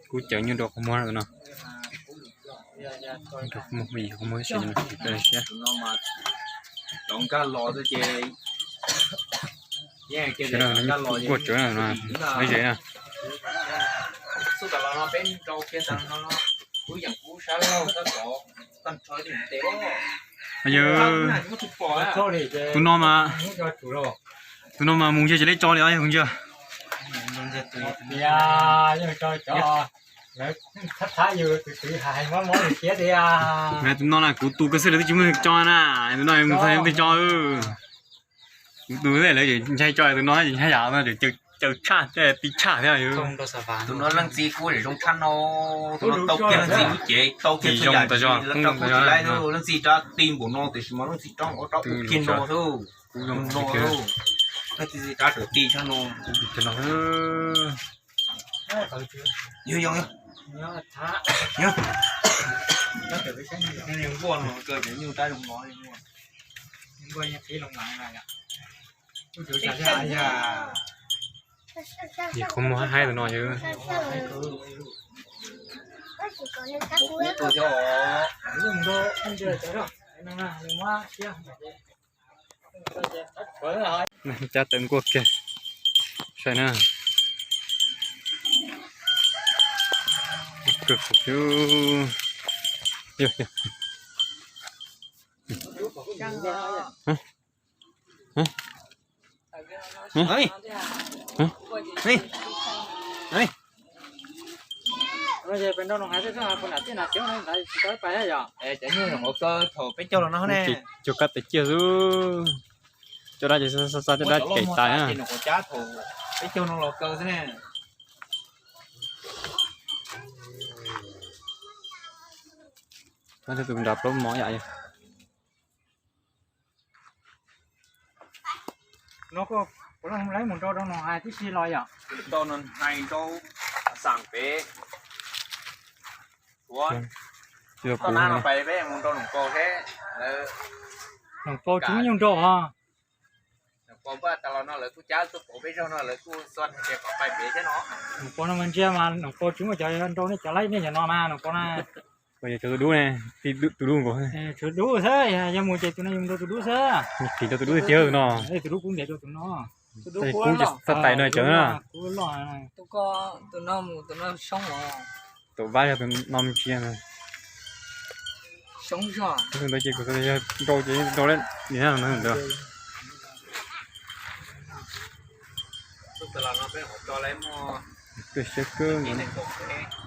Kuv cawv nyuj rau qhov muag no. Rau qhov muag, qhov muag siab. Kuj tsawv na, lawv ze na. Yog tus no mas, tus no mas mus ntshe tsis leb tso li os, yog mus ntshe. Tus no na kuv tus kawg xwb lawv twb tsis muaj neeg tso na, tus no mus txog twb tso. Kuv tus lawv ntshai tso, tus no ntshai yam no, caws tshaj, ti tshaj thiab. Tus no leej txiv kuj zoo tshaj no, tus no tau kiag leej txiv lub cev, tau kiag txhua yam, leej txiv rab ti npaum no tiam sis mas leej txiv rab ua rab ub kiag no xwb. Leej txiv rab tawm ti tshaj no. Yog, yog, yog. Nquaj no kawg ces nyuj rab zoo no. Yog qhov muag haib haib tus no yog. Cab tawm nkuaj kiag, saib na. Kawg, yog, yog. Cov nyuj nyuam qhuav kaw thaum peb caug los no ne. Cog kab tes ciaj xwb. Cov dab ces xa xa, cov dab ces tais na. Peb caug no los kaw xwb ne. Tus nrad plaub mov yam. No kuv lawv mus nrau rau Noom Hais tib si los yom? Tau Noom Hais rau Xam pem. Tau na no pais peb mus nrau Noom Pau thiab lawv. Noom Pau tsis muaj nyuj nrau os. Noom Pau npaj tas los no lawv kuj cab tuaj pauv peb zog no lawv kuj xo hais tias kom pais pem thiab no. Noom Pau no mas ntsia mas Noom Pau tsis muaj cov nrau nej cov laib nej cov no mas Noom Pau na. Cov tus dub ne, tus dub nkaus. Tus dub xwb, yog mus ces tus no yog nrau tus dub xwb. Tis rau tus dub tiag no. Tus dub kub ntiav rau tus no. Kub txaj tais no cov na. Tus no mus tus no soob os. Tus vab yog tus no me ntsis. Soob zog. Tus ntawd ces kuv yog nrau ces nrau lawm nim no ntawd. Siab kawg nkaus.